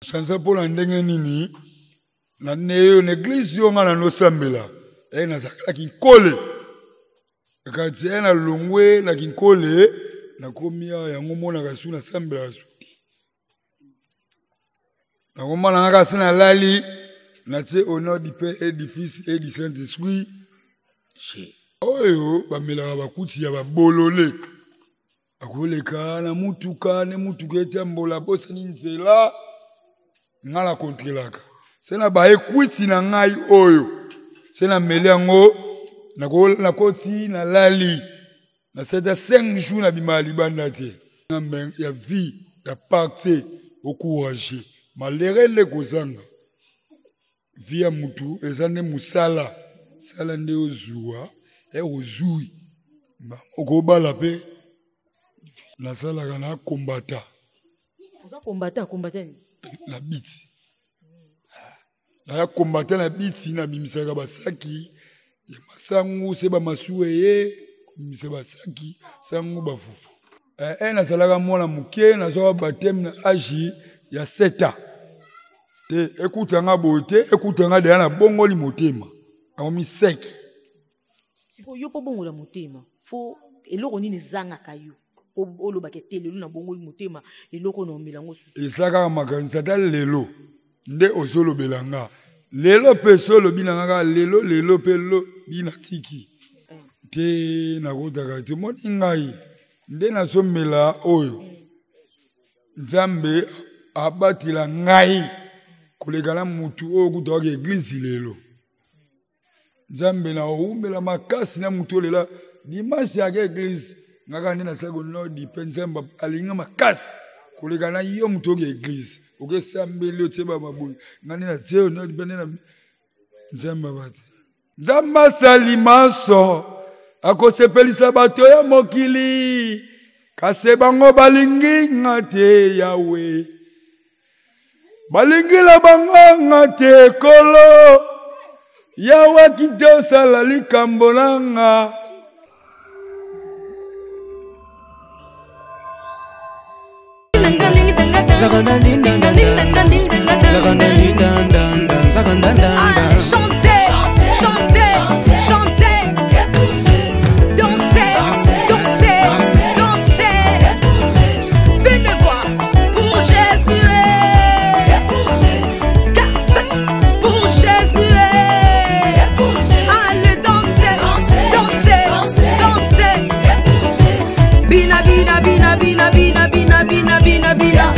Change mpo na ndenge nini na neyo na eglise yo ngai nanosambela e nazalaka na kinkole kasi e nalongwe na kinkole nakomi awa yango monaka su nasambelaka su te nakomona nga kasi nalali natie au nom du père et du fils et du saint esprit oyo bamelaka bakuti ya babolole akoleka na mutuka ne mutuka etambola bosani nzela ngai na kontrolaka se na baye kwiti na ngai oyo se na meli yango nakoti nalali naseta 5 jours nabimaka libanda te ya vie ya partie ocourage malere nde kozanga vie ya mutu eza nde mosala sala nde ozwa ya ozwi okobala mpe nasalaka na kombata oza kombata kombata nini na biti naya kombata na biti nabimisaka basaki ya masangu se bamasuwa eye kobimisa basaki sangu bafufu eh, eh, nazalaka mwana moke nazwaka bateme na age ya 7 ans te ekuta nga boye te ekuta nga deya nabongoli motema nakomi sec sikoyo yo mpo bongola motema fo eloko nini ezangaka yo olobaka te lelo nabongoli motema eloko na omela yango eza kaka makanisi ata lelo nde ozolobela nga lelo mpe so olobi na nga kaka lelo lelo mpe lobi natiki eh. te nakotaka te moni ngai nde nazomela oyo nzambe abatela ngai koleka na mutu oyo kuta waka eglize lelo nzambe na owumela makasi na mutu oyo lela dimanche yaka eglize ngaka nde nasali konodi mpe nzambe alinga makasi koleka na yo moto oke eglize okesambeli otie bamaboyi nga nde natie onodi mpe nde na nzambe abate Nzambe asali manso akosepelisa bato ya mokili kasi bango balingi nga te yawe balingi na bango nga te kolo yawe akiti osala likambo na nga. Chantez, chantez, chantez. Dansez, dansez, dansez. Venez voir pour Jésus. 4, 5, pour Jésus. Allez danser, danser, danser. Bina, bina, bina, bina, bina, bina, bina, bina, bina.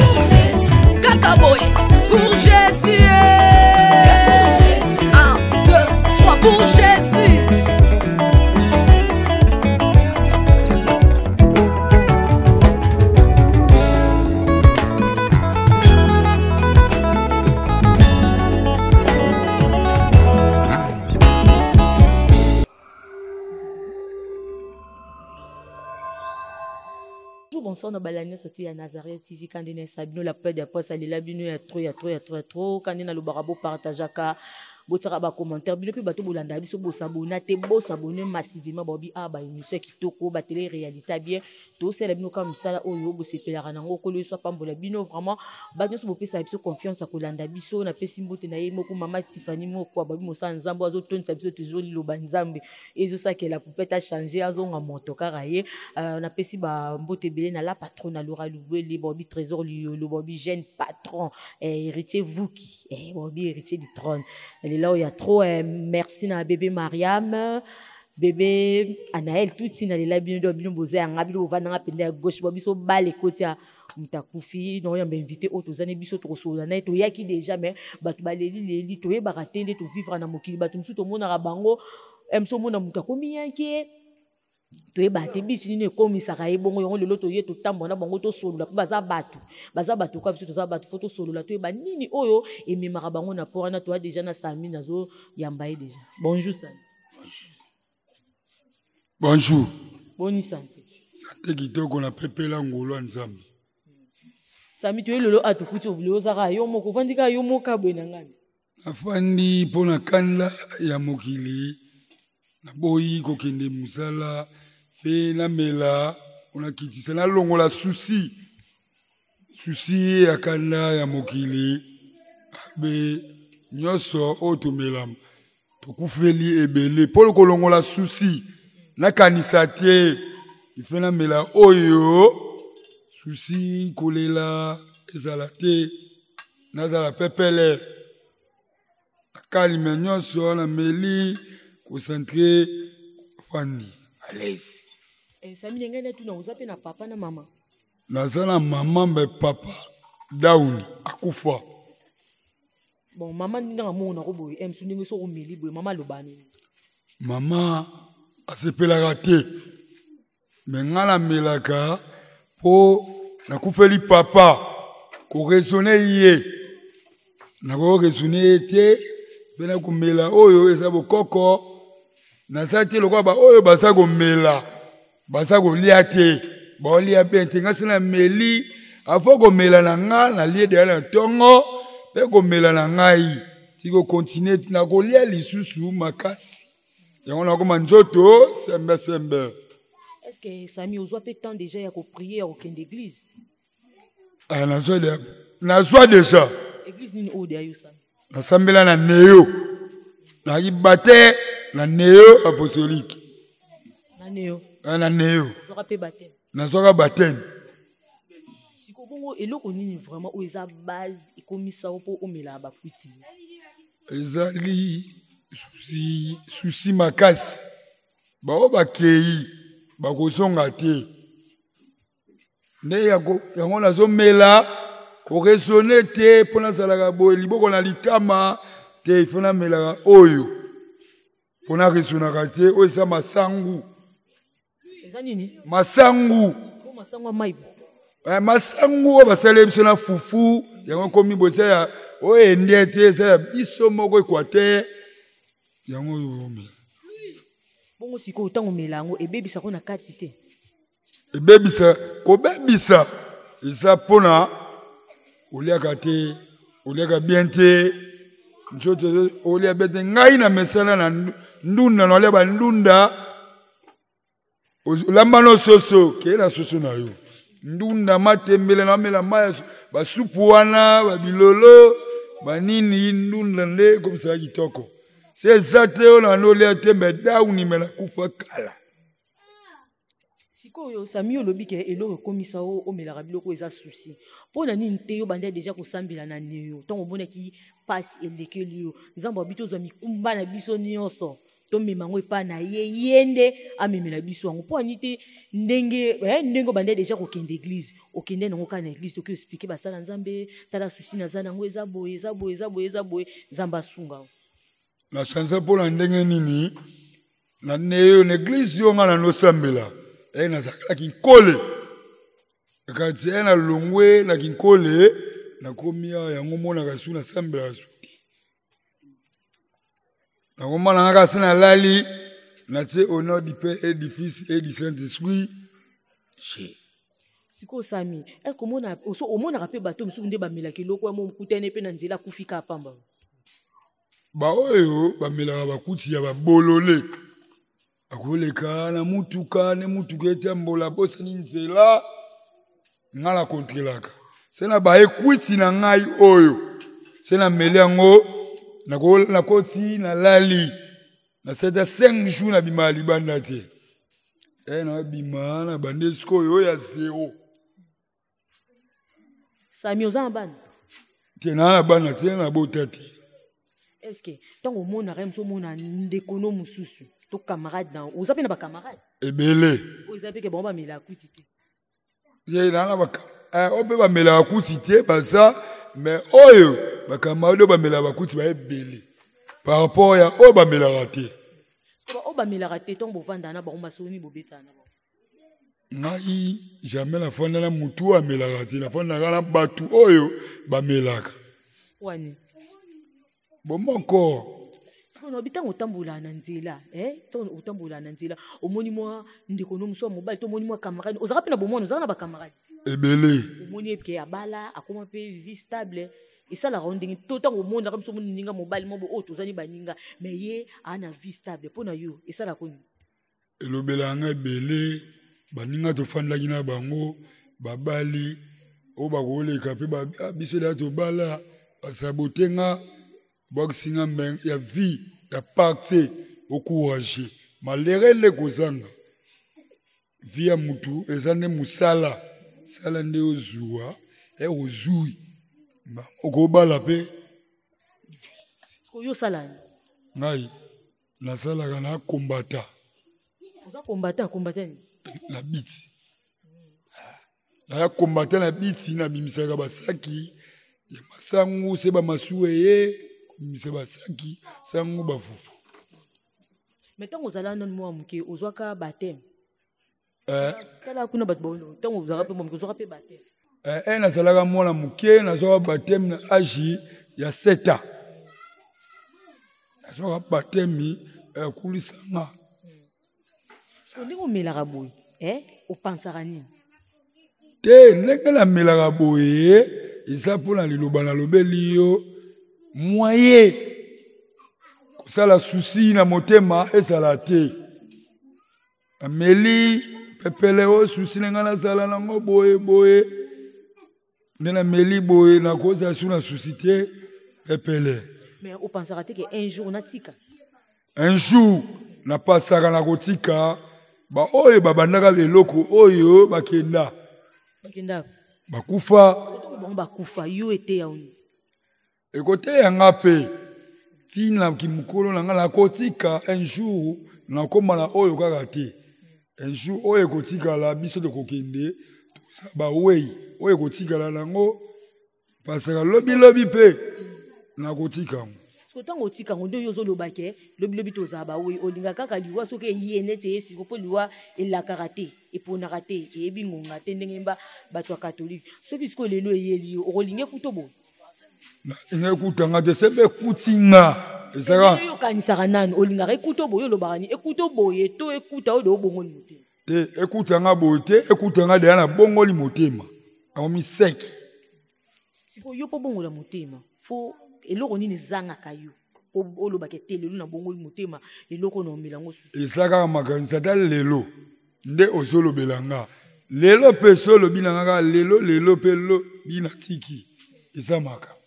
Kaka boy, pour Jésus. 1, 2, 3, pour Jésus. Bonjour, bonsoir, na balani nyonso ti ya Nazareth TV kandi na esa bino la paix de posa lela bino ya trop ya trop ya trop ya trop kandi na lobaka bo partageaka botiaka ba commentaire bino mpe bato bolanda biso bosabona te bosabone massivement baobi a ah, ba émission kitoko ba télé réalité bien tosala bino kaka mosala oyo bosepelaka nango nkolo yesu apambola bino vraiment bato nyonso bopesaka biso confiance ya kolanda biso napesi mbote na ye moko mama tifani moko ababi mosala nzambe azotondisa biso toujours liloba nzambe ezosakela poupette achange azonga moto kaka ye euh, napesi bambote ebele na la patron na lora lubwele baobi trésor liyolo baobi jeune patron eh, héritier vuki eh, baobi héritier du trône lela oyo ya trop eh, merci na bebe mariam bebe anael tutsi na lela bino do bino boza yanga bino bovandanga mpenza ya gauche ba biso bale ekoti ya moto akufi na oyamba invité oyo toza ne biso tokosolola na ye toyaki déjà mais bato baleli leli toyebaka te nde tovivre na mokili bato mosusu tomonaka bango eh, mosusu omona moto akomi yanke toyebaka te bichi nini ekomisaka ye bongo yango lelo toye totambola na bango tosolola mpo baza bato baza bato kwa biso toza bato fo tosolola toyeba nini oyo ememaka bango na po wana toya deja na sami nazoyamba ye deja bonjour sami Bonjour. Boni sante. Sante kitoko na pepela ngolu ya Nzambe. Sami toye lelo a tokuti ovule ozaka yo moko ovandi kaka yo moko boye na ngai. Nafandi mpo na kanda ya mokili naboyi kokende mosala fe namela onakitisa nalongola susi. Susi ya kanda ya mokili abe nyonso oyo tomelama tokufeli ebele mpo kolongola susi nakanisa te ife namela oyo susi kolela ezala te nazala pepele nakalime nyonso nameli concentre fandi alaise. Eh, Sami ngai natuna, oza mpe na papa na mama? Naza na mama, mbe papa down akufa. Bon, mama ndenge amona ko boye, eh, mosu ndenge soki omeli boye, mama aloba nini? Mama asepelaka te, me ngai namelaka mpo nakufeli papa. Koraisonne ye, nakoraisonne ye te mpe nakomela oyo eza bokoko. Naza te lokola baoyo baza komela, baza kolia te, baolia bien te. Ngai se nameli afo komela na nga, nalie deya na ntongo mpe komela na ngai ti kokontinue nakolia lisusu makasi, yango nakoma nzoto sembe sembe. Est ce que Sami ozwa mpe temps déjà ya koprie, ya kokende église? Ah, nazwa déjà. Église nini oyo deya yo, Sami? Nasambela na Neo, nayiba te, na Neo apostolique. Na Neo? Ah, na Neo. Ozwaka mpe baptême? Nazwaka baptême. Siko bongo eloko nini vraiment oyo eza base ekomisa yo mpo omelaka bakwiti? Ezali susi, susi makasi. Bao bakei bakozonga te, nde yango nazomela koresone te mpo nazalaka boye liboko na litama te. Ifo namelaka oyo mpo naresonaka te. Oyo eza masangu. Eza nini? Masangu. O masangu ya mai? Eh, masangu oyo basaleli biso na fufu, yango ekomi boye. Eza ya oyo endie te, eza ya biso moko Équateur, yango oyo omela. Bongo sikoyo ntango omela yango, ebebisako na kati te? Ebebisa, kobebisa eza mpona oliaka te, oliaka bien te, nzoto olia bien te. Ngai na mesana na ndunda, naolia bandunda. Olamba no soso, keye na soso na yo, ndunda, matembele, namela mai, basupu wana, babilolo, banini, ndunda nde ekomisaka kitoko. Se eza te oyo na nolia te, mbe dauni me nakufa kala. Sikoyo Sami, olobi ke eloko ekomisa o omelaka biloko eza susi. Mpo na nini te yo banda deja kosambela na Neo? Ntango omonaki mpasi elekeli yo, Nzambe abi tozwa mikumba na biso nyonso, tomema yango epai na ye, ye nde amemela biso yango. Mpo ani te ndenge ndenge obanda deja kokende église, okende nango kaka na église, toki explike basala Nzambe: tala susi naza nango, eza boye, eza boye, eza boye, eza boye, Nzambe asunga. Na change mpo na ndenge nini? Na neyo na eglize yo nga na nosambela e nazalaka na Kinkole kati e nalongwe na Kinkole, nakomi awa, yango monaka su nasambelaka su te. Nakomona nga kasi nalali, natie au nom du Père et du Fils et du Saint Esprit. Sikoyo Sami, est omona omonaka mpe bato mosusu nde bamelaka eloko ya mokutani mpe na nzela akufi kaka pamba? Baoyo bamelaka bakuti ya babolole, akoleka na mutuka ne mutuka etambola, bosani nzela. Ngai nakontrelaka se na baekwiti na ngai oyo, se nameli yango, nakoti, nalali, naseta 5 jours, nabima ya libanda te. E nabima na bande sikoyo oyo ya zero. Sami, oza na bana? Te, naa na bana te, nabota te. Est ce que ntango omonaka ye mosu, omona ndeko no mosusu to camarade na, oza mpe na bacamarade? Ebele. Oyo eza mpe ke bango bamelaka kwiti te? Ye naa na oyo mpe bamelaka kuti te, baza mais oyo bacamarade oyo bamelaka bakuti ba ebele par rapport ya oyo bamelaka te. Oyo bamelaka te, ntango bovandaka na bango, masoni bobetaka na bango? Ngai jamais nafanda na mutu oyo amelaka te, nafandaka na bato oyo bamelaka. Wani? Bomoko. Sikoyo nayebi ntango otambolaka na nzela, ntango otambolaka na nzela, omoni mwa ndeko no mosusu ya mobali to omoni mwa camarade, ozalaka mpe na bomwana, ozalaka na bacamarade? Ebele. Omoni eke abala, akoma mpe vie stable, esalaka yo ndenge to ntango omonaka biso, omoni ndinga mobali moko oyo tozali baninga, mais ye aa na vie stable, mpo na yo esalaka nini? Elobelaka ngai ebele baninga tofandaki na bango babali. Oyo bakoleka mpe ah, biso deya tobala basabote nga bwakisi nga mbeng ya vie ya partie ocourage malere nde kozanga vie ya mutu eza nde mosala sala nde ozwa e ozwi okobala mpe. Yo osala ngai nasalaka na kombata. Oza kombata, kombata nini? Na biti naya kombata na biti, nabimisaka basaki ya masangu se bamasuwa eye kobimisa basaki sangu bafufu. Me ntango ozala nanu mwa moke, ozwaka bateme? Tala kuna bato baono, ntango ozalaka mpe mwa moke, ozwaka mpe bateme? Nazalaka mwana moke, nazwaka bateme na age ya 7 ans. Nazwaka bateme kulisanga. Ndenge omelaka boye, opansaka nini? Te, ndenge namelaka boye eza mpona liloba nalobeli yo moye kosala susi na motema ezala te. Nameli pepele oyo susi na ngai nazala nango boye boye, nde nameli boye nakozala su na susi te, pepele. Mais opansaka te ke un jour natika? Un jour napasaka na kotika. Baoyo babandaka eloko oyo bakenda. Bakenda. Bakufa. Bango bakufa, yo eteya oni? Ekoteya nga mpe ntina kimokolo na nga nakotika un jour, nakóma na oyo kaka te. Un jour oyo ekotikala, biso tokokende, toza bawei, oyo ekotikala nango pasaka lobilobi mpe nakotika yango. Siko ntango otika yango nde oyo ozoloba ke lobilobi tozala bawei, olinga kaka liwa soki eye neti eye siko, mpo liwa elakaka te, eponaka te, eyebi ngonga te, ndenge mba bato ya katolike. Soki sikoyo lelo eyeli yo, okolinga ekuta boye? Nalinga ekutanga te, sebe ekuti nga ezaka. Yo okanisaka nanu olingaka ekuta boye, olobaka nini? Ekuta boye to ekuta oyo obongoli motema? Te, ekutanga boye te, ekutanga deya na bongoli motema, akomi sec. Sikoyo yo mpo bongola motema, fo eloko nini ezangaka yo po olobaka te lelo nabongoli motema, eloko na omela yango? Eza kaka makanisi. Ata lelo nde ozolobela nga lelo mpe so olobi na nga kaka lelo lelo mpe lobi natiki, eza makambo.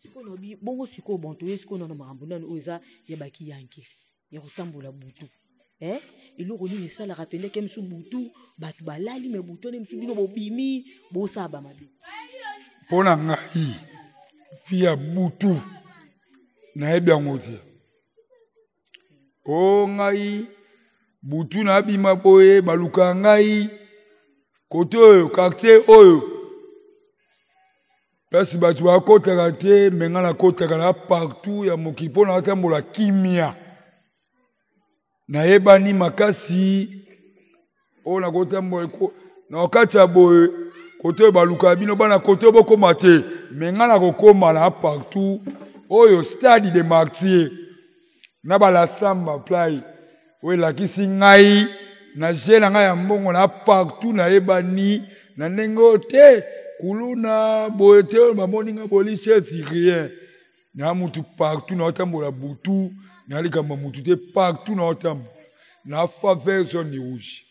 Sikoyo nabi bongo, sikoyo bon, toye sikoyo nano makambo nano oyo eza ya bakiyanke ya kotambola butu. Eloko nini esalaka mpenza ke misu butu bato balali, me butu wana misu bino bobimi bosala bamabe? Mpo na ngai, fi ya butu nayebi yango te. O ngai butu nabima boye, baluka ngai kote oyo, quartier oyo place bato bakotaka te, me ngai nakotaka na partout ya mokili mpo natambola kimia. Nayebani makasi oyo nakotambola na kati ya boye, kote oyo balukaka bino bana, kote oyo bokóma te, me ngai nakokóma na partout oyo stade de martyr na balasamba play oyo elakisi ngai na je na ngai ya mbongo na partout. Nayebani na ndenge oyo te, kuluna boye te, oyo bamoni ngai bolicheti rien na mutu. Partout naotambola butu, na likambo ya mutu te, partout naotambola na faveur zone rouge.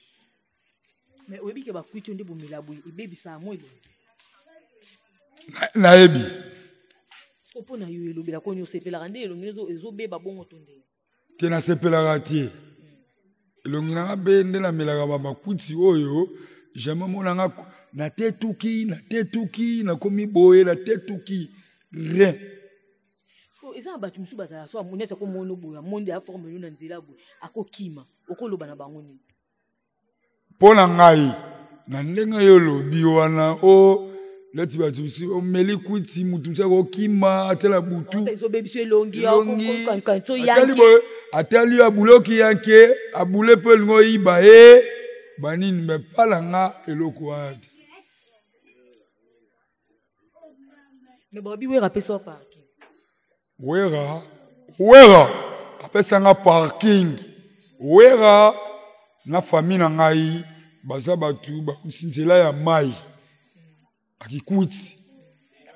Mais oyebi ke bakwiti oyo nde bomela boye ebebisaka mo elongi? Nayebi. Mpo na yo elobelaka oni, osepelaka nde elongi ezobeba bongo to ndenge? Te, nasepelaka te. Elongi nanga mpe nde namelaka bamakwiti oyo, jamais monanga natetuki, natetuki, nakomi boye, natetuki rien. Eza na bato mosusu bazala so neti akomona boye, amondi aforme yo na nzela boye, akokima, okoloba na bango nini? Mpo na ngai, na ndenge yo olobi wana, o neti bato mosusu omeli kwiti, motu mosusu akokima atala butu. Ezobebisa elongi. Atali yo, abuloki yanke, abule mpo elingi oyiba ye banini, me mpa na nga eloko wana te. Me babi Wera apesa parking. Wera, Wera apesanga parking. Wera na famille na ngai baza bato bakusi nzela ya mai akikuti.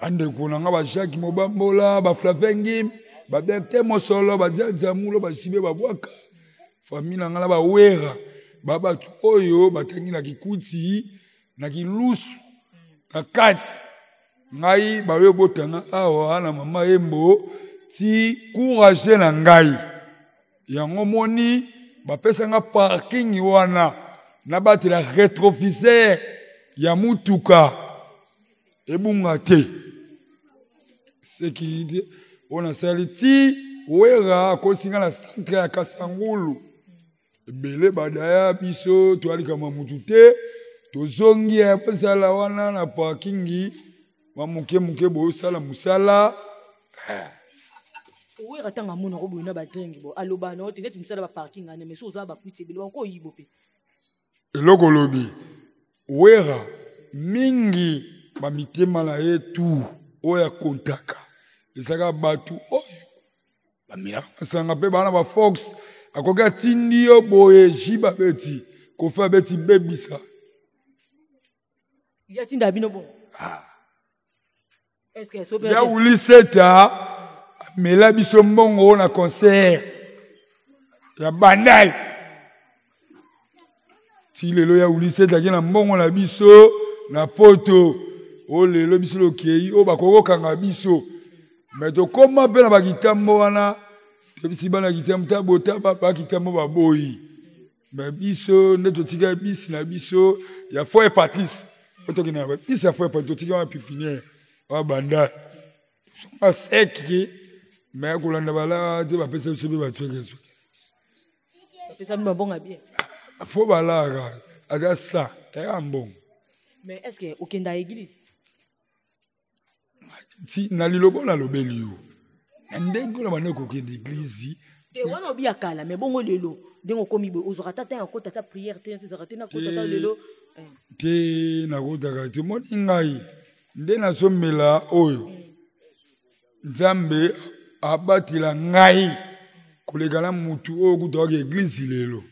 Bandeko na ngai, bajacques Mobambola, baflavin Ngim, baberte Mosolo, badiadiamulo, bajibe babwaka, famille na ngai na bawera ba bato oyo batangi na kikuti. Na kilusu na kati ngai bayo botanga awa na mama Yembo ti courage na ngai yango moni bapesa nga parking wana nabatela retroviseur ya mutuka ebunga te sécurité oyo nasali ti wera akosi nga na centre ya kasangulu ebele badaya biso toalikama mutu te tozongi ya bozala wana na parkingi mwa moke moke bosala mosala eh. Owera ntango amonako boye na badringi bo aloba na yo te neti mosala baparking ane mais so oza bakwiti ebele banko oyibo peti eloko olobi wera mingi bamitema na ye tu oyo akontaka ezalaka bato oyo bamelaka masanga mpe bana ba fox akoki atindi yo boye jibe abeti kofi abeti bebisa ye atinda bino bongo ah. ya wuli seta amela biso mbongo na concert ya bandal ti lelo ya wuli seta ake na mbongo na biso na poto oyo lelo biso lokei oyo bakoki kokanga biso me tokóma mpe na bakitambo wana toyebisi bana kitambo ta bota bakitambo baboyi me biso nde totika bisi na biso ya foye patrice oyo tokende na bisi ya foye patrice totika wana pipiniere wa banda songa seki me kolanda balaa te bapesa biso mpe batwekesweke bapesa bino bambongo bien fo balaka ata sa eyaka mbongo mais est ce que okenda église ti na liloba nalobeli yo na ndenge oyo banda kokende eglize te wana obi ya kala mais bongo lelo ndenge okomi boye ozwaka ata ntango akota ata prière te ezalaka te nakota ata lelo eh. Te nakotaka te moni ngai nde nazomela oyo nzambe abatela ngai koleka na mutu oyo kuta waka eglize lelo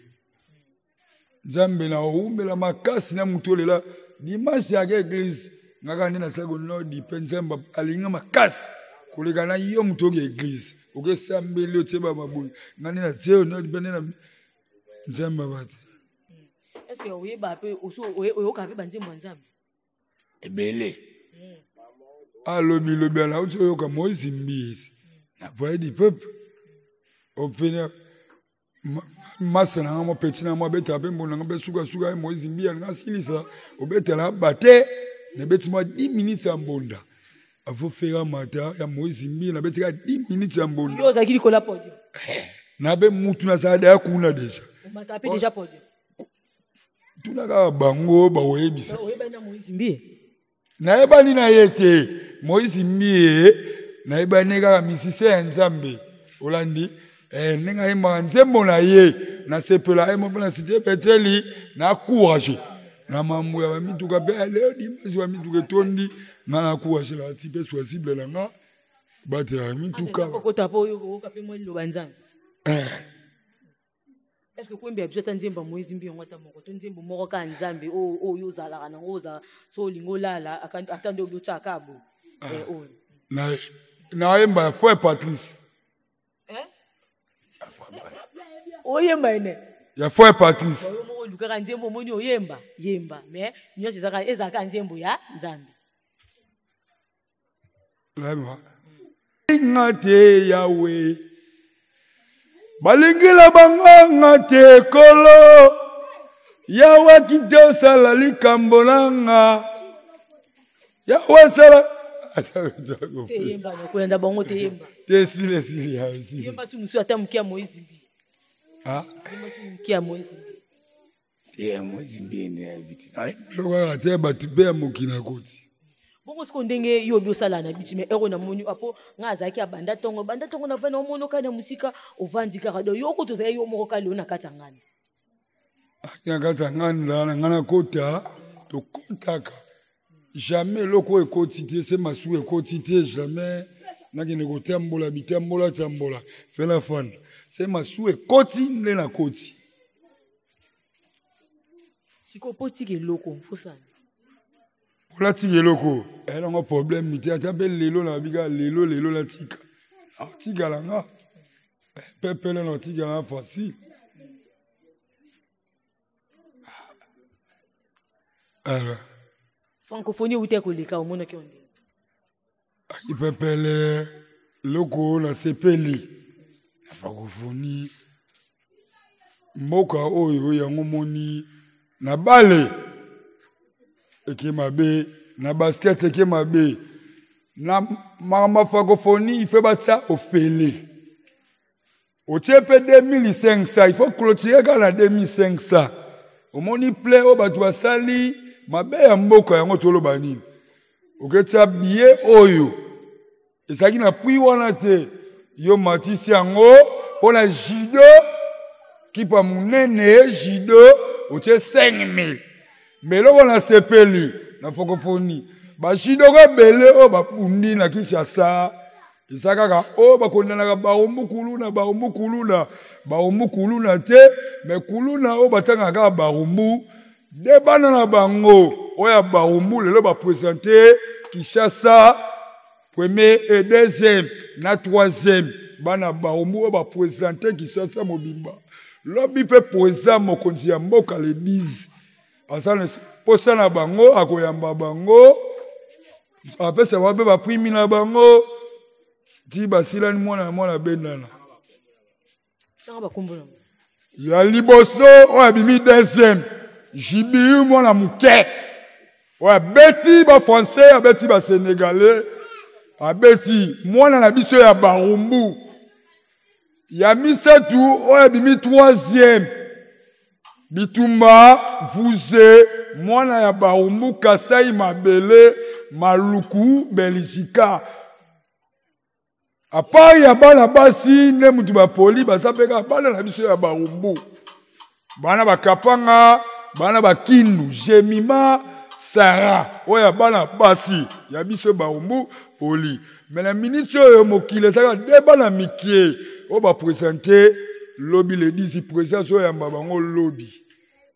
nzambe na owumela makasi na motu olela dimanche yaka eglise ngaka nde nasala konodi mpe nzambe alinga makasi koleka na yo motu oke eglise okesambeli otie bamaboyi nga nde natie onodi mpe nde na nzambe abate est ce que oyeba mpe oyoka mpe banzembo ya nzambe ebele alobi lobi alauti oyoka moise mbiye na voye du peuple opene masa na nga mwa peti na mwa abetaka mpe mbonda nga mpe sukasuka ye moise mbiye alinga asilisa obetela bate nabeti mwa 10 minutes ya mbonda avofera mata ya moise mbiye nabeti kaka 10 minutes ya mbonda yo ozalaki likolo ya podium eh, nabe mutu nazala deya kuna deja omata mpe deja podium tuna kaka bango bakoyebisa oyebani na moise mbiye Nayebani na ye te Moïse Mbiye, nayebani kaka musicien ya Nzambe. Olandi eh, ndenge ayembaka nzembo na ye nasepela ye moko na cité Beteli na courage na mambo ya bamituka mpe leo dimanche bamituka etondi nga na courage na ti mpe soisible na nga batelaka mituka okota mpo oyoka mpe mwa liloba Nzambe eh. Est ce que koyembela biso ata nzembo ya Moïse Mbiye yango ata moko to nzembo moko kaka Nzambe oyo oyo ozalaka nango oza so olingi olala ata nde obi otyaka kaka boye ah. eh, oyo nayemba ya frère Patrice eh? Oyemba ene ya frère Patrice oyo moko olukaka nzembo omoni oyemba yemba mais nyonso ezalaka nzembo ya Nzambe Nga te Yawe balingela bango nga te kolo Yawe akiti osala likambo na nga Yawe asala te yemba kolanda bango te yemba te esili esili ya esili yemba su mosusu ata moke ya Moïse Mbiye ah yemba su moke ya Moïse Mbiye te ya Moïse Mbiye nde ayebi te kaka te bato mpe ya mokili akoti bongo sikoyo ndenge yo obi osala na bichi mais ero namoni apo ngai azalaki abanda ntongo banda ntongo navandi omoni kaka na mosika ovandi kaka do yo kutu ozali yo moko kaka lelo na kati ya nganda na kati ya nganda na ngai nakota tokotaka jamais eloko oyo ekoti te se masuwa ekoti te jamais nakende kotambola bitambola tambola fela fanda se masuwa ekoti nde nakoti sikoyo mpo otika eloko mfosana olatika eloko elongo problème te ata mpe lelo nabika lelo lelo natika atikala nga pepele na otikala facile alors Francophonie euti ya koleka, omonaki yo ndenge? Akipepele eloko nasepeli na francophonie, mboka oyo yango moni na bale eke mabe, na basket eke mabe, na makambo ya francophonie ife batia ofele. Otie mpe 2500, il faut clôturer kaka na 2500. Omoni plein oyo bato basali mabe ya mboka yango, toloba nini? Oketia billet oyo ezalaki na prix wana te, yo matisi yango mpo na judo, kipa monene judo otie 5000. Me eloko nasepeli na francophonie, bajidoko ebele oyo babundi na Kinshasa eza kaka oyo bakondanaka barumbu kuluna, barumbu kuluna, barumbu kuluna te, me kuluna oyo batangaka kaka barumbu nde bana na bango oyo ya barumbu lelo bapresente Kinshasa premier et deuxième na troisième. Bana barumbu oyo bapresente Kinshasa mobimba lobi mpe président mokonzi ya mboka le 10 aza na posa na bango, akoyamba bango, apesa bango mpe baprimi na bango ti basilani mwana na mwana bendana. Ya liboso oyo abimi deuxième, Jibiu mwana moke oyo abeti bafrançais, abeti basénégalais, abeti mwana na biso ya Barumbu. Ya misato oyo abimi troisième, Bitumba Vuze mwana ya Barumbu, Kasai mabele Maluku Belgica. Apart ya bana basi nde mutu bapoli baza mpe kaka bana na biso ya Barumbu, bana bakapanga, bana bakindu, Jemima Sara oyo ya bana basi ya biso Barumbu poli. Me na miniti oyo mokili ezalaka de bana mikie oyo bapresente lobi le 10, président azoyamba bango lobi.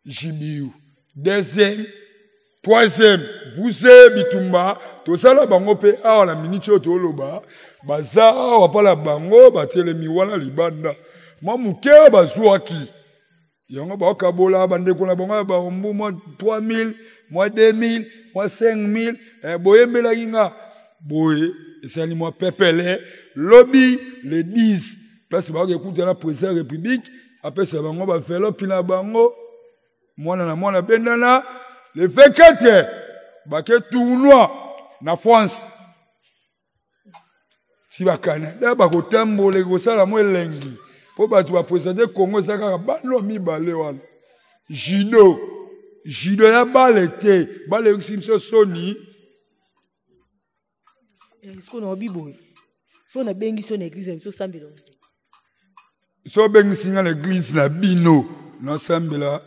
Jibiu deuxième, troisième Vuze Bitumba tosala bango mpe awa na miniti oyo toloba baza awa mpala bango batelemi wana libanda mwa moke oyo bazwaki yango bakokabola bandeko na bango ya Barumbu, mwa 3000, mwa 2000, mwa 5000. Boyembelaki nga boye, esali mwa pepele. Lobi le 10 place bakoki ekutana président ya république, apesa bango bavelopi na bango, mwana na mwana bendana. Le 24 bake tournoi na France ti bakanada, bakotambola ekosala mwa elengi mpo bato bapresente Congo eza kaka bano mibale wana, judo, judo ya bale te, bale eyokisi biso soni. Sikoyo naobi boye, so nabengi so na eglize na biso osambela? So obengisi nga na eglize na bino, nasambela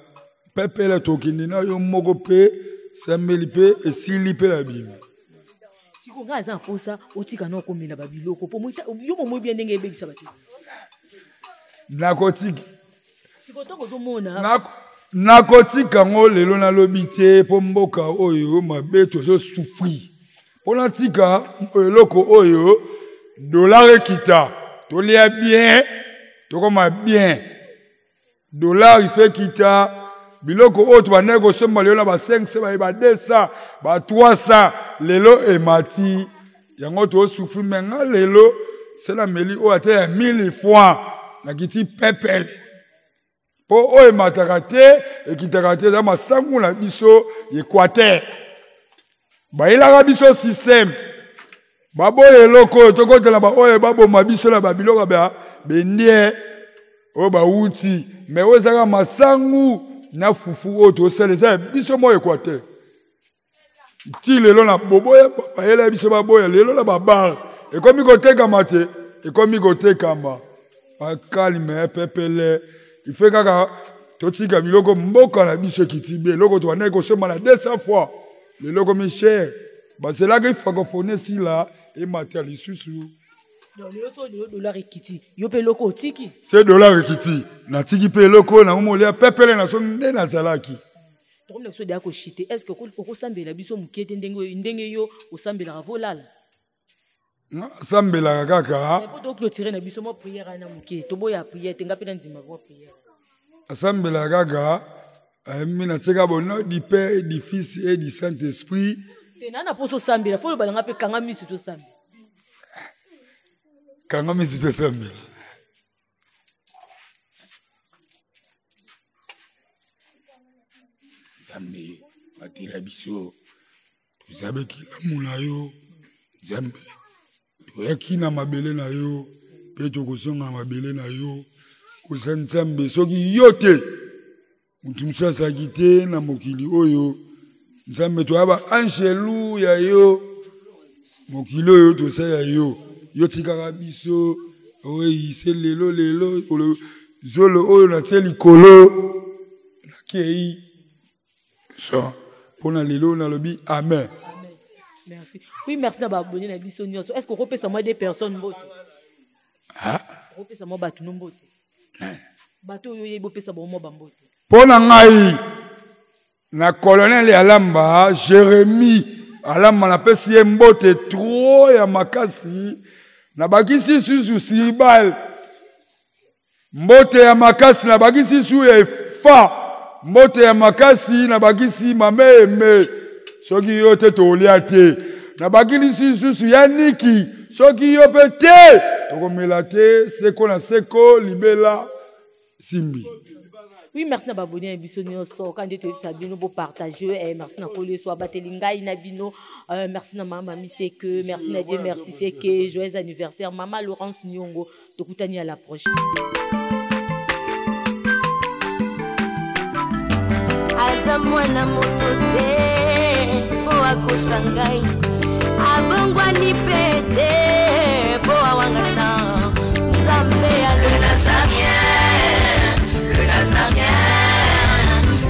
pepele, tokende na yo moko mpe sambeli mpe esili mpe na bino. Sikoyo ngai aza na mposa otika na okomela babiloko mpo yo momoi bia ndenge ebebisa bato. Nakotika. Sikoyo ntango ozomona Nakotika yango lelo nalobi te, mpo mboka oyo mabe, tozosouffrir mpo natika eloko oyo. Dollar ekita, tolia bien, tokoma bien. Dollar ife ekita, biloko oyo tobandaki kosomba lelo na ba 500, baye ba 200, ba 300, lelo emati yango, tosouffrir. Me nga lelo se nameli oyo ata ya 1000 fois, nakiti pepele, mpo oyo emataka te, ekitaka te, eza masangu na biso Équateur. Bayelaka biso systeme, baboya eloko oyo, tokotela baoyo baboma biso na babiloko ya bendie oyo bawuti. Me oyo ezaka masangu na fufu oyo tosala, eza ya biso moko Équateur. Ti lelo na boboya bayela biso, baboya lelo na babar ekomi kotekama te, ekomi kotekama bakalme pepele. Ife kaka totika biloko mboka na biso ekiti be. Eloko tobandaki kosomba na 200 fois, lelo ekomi cher. Bazelaki francophonie esila, emata lisusu. Lelo so lelo dollar ekiti, yo mpe eloko otiki? Se dollar ekiti, natiki mpe eloko nango, molia pepele na so nde nazalaki. Tokomi na biso deya koshite. Est ce que okosambela biso moke te ndenge yo osambelaka volala? Nga nasambelaka kaka. Po toclôturer na biso mwa prière wana moke, toboya prière te, nga mpe na ndima mwa prière. Asambelaka kaka. Mi natieka bo nom du Père, du Fils et du Saint-Esprit. Te na na poso osambela, fo loba na nga mpe kanga misu tosambela. Kanga misu tosambela. Nzambe batela biso, toza bekilamu na yo Nzambe, toyaki na mabele na yo mpe tokozonga na mabele na yo. Oza Nzambe, soki yo te moto mosusu azalaki te na mokili oyo. Nzambe, toya ba angelu ya yo, mokili oyo toza ya yo, yo tikaka biso oyise lelo lelo zolo oyo natie likolo nakei so mpona lelo nalobi amen. Merci. Oui, merci na baabonné na biso nyonso. Est-ce que okopesa mwa deux personnes mbote? Ah? Okopesa mwa bato no mbote? Bato oyo oyebi opesa bango mwa bambote. Mpo na ngai na colonel Alamba Jérémie Alamba, napesi ye mbote trop ya makasi, nabakisi susu sibal mbote ya makasi, nabakisi su efa mbote ya makasi, nabakisi mame eme soki yo te tolia te, nabakisi susu ya niki soki yo mpe te tokomela te, seko na seko libela simbi. Oui, merci na baboni na biso nyonso, kandi toyebisa bino bopartage. Merci na kolo yesu abateli ngai na bino. Merci na mama mami seke, merci na Dieu, merci seke. Joyeux anniversaire mama Laurence Nyongo, tokutani à la prochaine. Aza mwana moto te mpo akosa ngai, abongwani mpe te mpo awangana Nzambe ya le Nazarien, le Nazarien,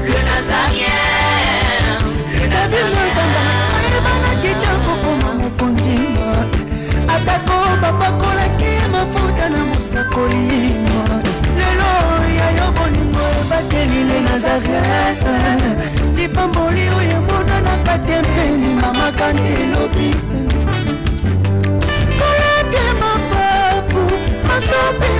le Nazarien, le Nazarien. Ayebanaki te kokoma mokonzi, atako bapakolaki mafuta na mosakoli. Lelo ya yo bolingo ebateli le Nazaret, lipamboli oyo emonanaka te mpeni mama kantelobi kolapie mapapu masope.